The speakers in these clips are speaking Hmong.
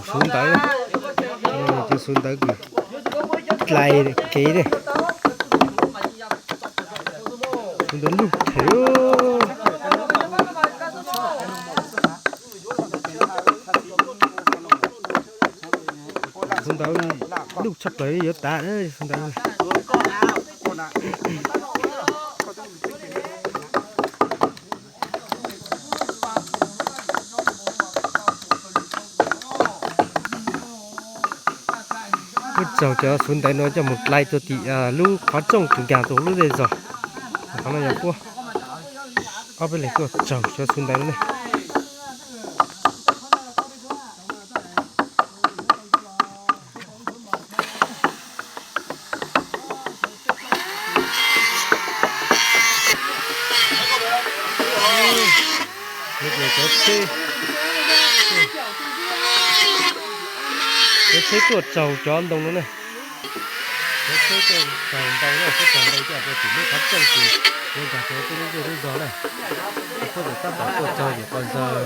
Xuv ntawv, cov xuv ntawv kws dlai kev ne. Xuv ntawv lug thev. Xuv ntawv lug tshaj plaws yuav tas xuv ntawv. Kuj tsaug cov xuv ntawv no coj mus dlai rua tim lub qhov rooj kws nkaag rua lub zej zog. Qhov no yog puab ob peb leeg tuaj tsaug cov xuv ntawv no ne. Cov tsheb, cov tsheb tuaj tsaug cov ntoo no ne. Cov tsheb tuaj tsaug ntoo na, tuaj tsaug ntoo coj rua tim lub qhov rooj kws yuav nkaag rua lub zej lub zog na. Puab tseem tab tom tuaj tsaug yam qhov zawg,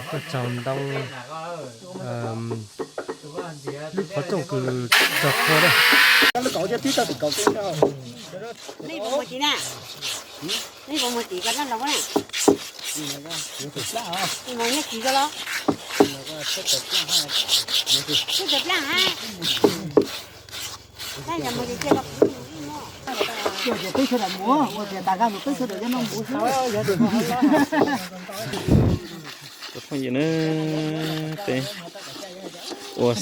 tuaj tsaug ntoo lub qhov rooj kws tsaug qhua na. Nej puas muaj txiv na? Nej puas muaj txiv ko na los na? Mus nyob txiv ko los? Txhob tawm plaj ha. Peb sawv daws mus, ua tias tas zaj mus peb sawv daws nyob nov mus xwb. Phooj ywg na, peb ua